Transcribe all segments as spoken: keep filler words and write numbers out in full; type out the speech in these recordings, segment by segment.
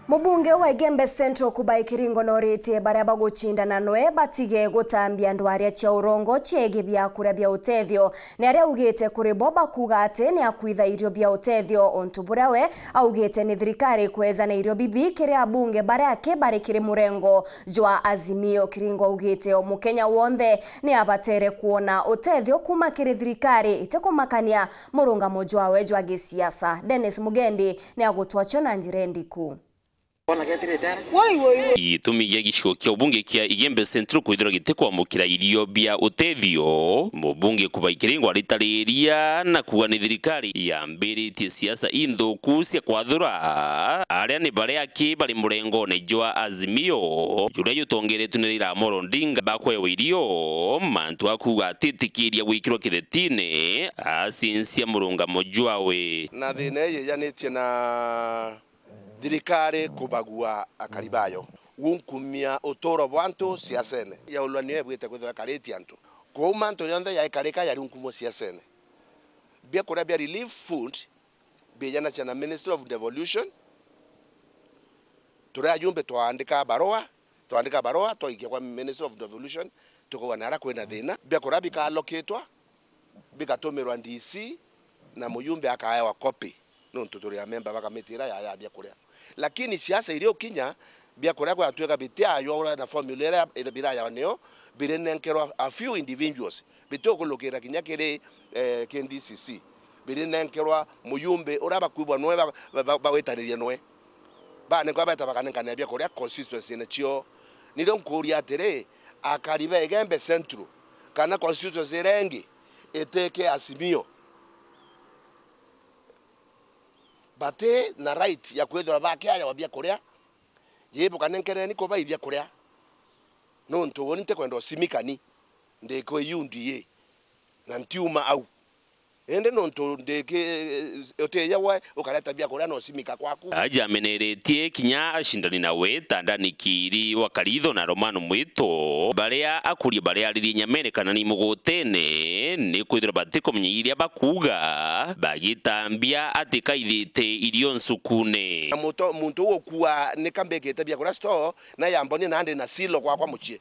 Mubunge wa Igembe Central Kubai Kiringo noritie baria bagucindana nwe batige gutambia ndwaria cia urongo ciegii biakuria bia utethio. Ni aria augite kuri bo bakuuga ati ni akwitha irio bia utethio, untu buria we augite ni thirikari kwejana irio bibi kiri abunge baria aki bari kiri murengo jwa Azimio. Kiringo augite o Mukenya wonthe ni abatere kwona utethio kuuma kiri thirikari, itikumakania murungamo jwawe jwa gisiasa. Dennis Mugendi ni agutwacho na njira indiku. Gitumi gia gicigo kia ubunge kia Igembe Central kwithirwa gitikwamukira irio bia utethio, mubunge Kubai Kiringo aritariria na kuuga ni thirikari yambiritie siasa inthuku cia kwathura aria ni baria aki bari murengone jwa Azimio, juria jutongeretue ni Raila Amolo Odinga, bakwewa irio, mantu a kuuga atitikiria gwikirwa kithetine, acinzia murungamo jwawe. Na thina ii yejanitie na thirikari kubagua akari bayo, gunkumia uturo bwa antu siasene. Yaulwa niyo ibwite kwithirwa ikaritie antu. Kwoou mantu yonthe yaikarika yariunkumua siasene. Biakuria bia relief food biejanacia na Ministry of Devolution. Turi ajumbe twaandika barua, twaandika barua twaikia kwa Ministry of Devolution, tukauga nara kwina thina. Biakuria bikalokitwa, bigatumirwa D C na muyumbe akaewa copy, nontu turi amemba ba kamiti iria ya, ya biakuria. Lakini siasa iri ukinya, biakuria gwatuika bitiaywa uria na formula iria biraywa nio, birinenkerwa a few individuals, bitiukulukira kinya kiri, eh, K D C C, birinenkerwa muyumbe uria bakwibwa nwe ba, ba, ba, bagwitaniria nwe. Banenkerwa beta bakanenkania biakuria constituency-ine cio. Nirio nkuuria atiri, akari ba Igembe Central kana constituency iria ingi itike Azimio, bati na right ya kwithirwa bakiayawa biakuria? Ji bukanenkereni kubai biakuria, nontu uni ntikwenda usimikani, ndi kwi U D A, na ntiuma au. Indi nontu ndiki, utiija gwe ukareta biakuria na usimika kwaku. Aja ameneretie kinya acindani nawe ta Dani Kiiri wa Karitho na Romano Mwito, baria akuria bariaririe nyamene kana ni mugutene, ni kwithirwa batikumenya iria bakuuga, bagitambia ati kaithite irio ncukune. Na muto-, muntu uu ukua ni kambikite biakuria store, na yambonia nandi na silo gwakwa mucii.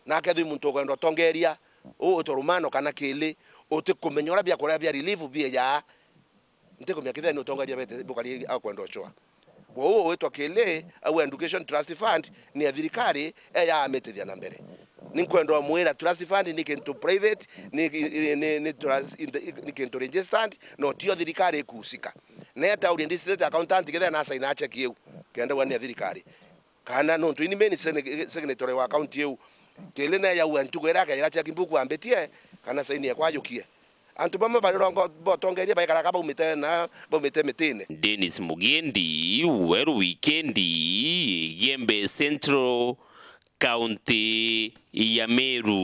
Na akethirwa muntu ukwenda utongeria, uu witwa Romano kana Kiiri, utikumenya uria biakuria bia relief biejaa, ntikumenya kethira ni utongeria bete bukari akwenda ucua. Kwou uu witwa Kiiri, au Education Trust Fund ni ya thirikari, eya amitithia na mbere. Ninkwenda umwira trust fund ni kintu private, ni, ni, ni, ni trust, ni kintu registered, no tio thirikari ikuhusika. Neta uria district accountant kethira na sign a check iu, kenda ugwa ni ya thirikari. Kana nontu ini main sign-, signatory wa account iu, Kiiri ne yaua ntuku iria akaira check book wambitie, kana saini ekwa ajukie. Antu bamwe bari rongo botongeria baikaraga baumite na, baumite mitine. Dennis Mugendi, Weru Wikendi, Igembe Central, County ya Meru.